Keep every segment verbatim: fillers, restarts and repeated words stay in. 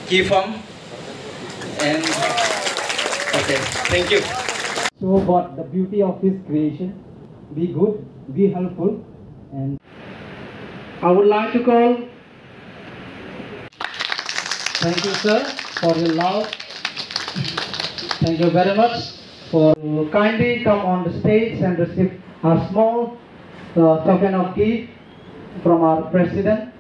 Key form and okay, thank you. So, but the beauty of his creation, be good, be helpful, and I would like to call. Thank you, sir, for your love. Thank you very much for kindly come on the stage and receive a small uh, token of gift from our president.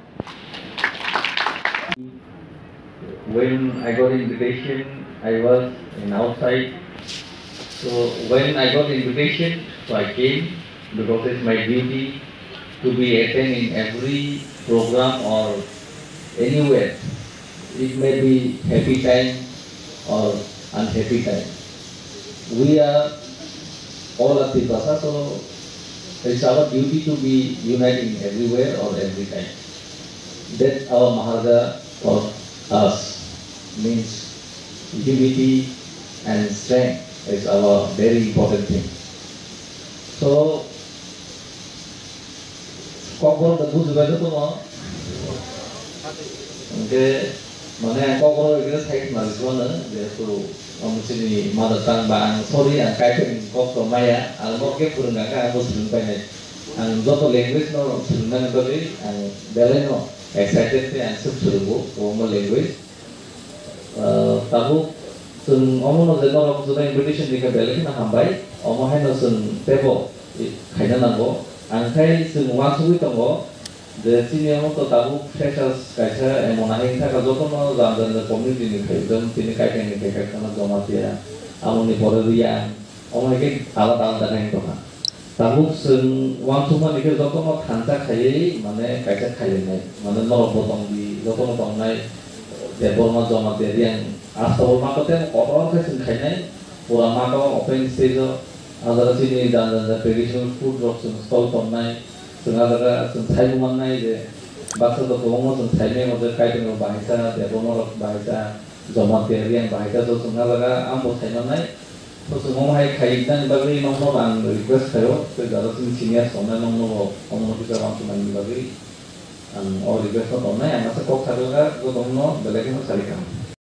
When I got invitation, I was in outside. So when I got invitation, so I came because it's my duty to be attend in every program or anywhere. It may be happy time or unhappy time. We are all are Tiprasa, so it's our duty to be uniting everywhere or every time. That our Maharajah taught us means unity and strength is our very important thing. So, kokborok da bujibai joto no. Hingke, mane ang kokborok ekre side mari sibano, jehetu omo chini mother tongue ba ang sorry, ang Kaitor ni kok tong maya, ang bo khe phwrwng kha, ang bo swrwng painai. Ang joto language no swrwng nani bagwi ang belai no excited khe ang swk swrwngo, omo language. Ah, tabuk chwng omono je norok joto invitation rikha belai kheno hambai, omo haino chwng teibo khaina nango. Ang khai chwng uansugwi tongo je chini omo to tabuk freshers kaisa emon ahai wngkha jotono jang jang community ni khaijak tini Kaitor ni khaijak kheno Jamatia, amoni pore Riyang, omo hai khe alada alada khe wng tongkha. Tabuk chwng uansukmani khe jotono thansa khaiwi, mane, kaisa khailainai. Mane, norok bo tong di, jotono tongnai, Debbarma, Jamatia, Riyang, Astabol mato tei kotor khe chwng khainai. Pura mato open stage o, ah jaga chini jang jang jang traditional food rok chwng stall tonnai. Chwng ah jaga chwng saibo mannai je, baksa to kwbangma chwng saimai, o je Kaitor rok bahaisa, Debbarma rok bahaisa, Jamatia, Riyang bahaisa, so chwng ah jaga ang bo saimannai. Bo chwng omo hai khai nani bagwi nokno ang request khaio, tei jara chini seniors tongnai nokno bo omo no kisa uansuknani bagwi ang o request no tongnai, ang asa kok sakha jotono belai kheno sari kha.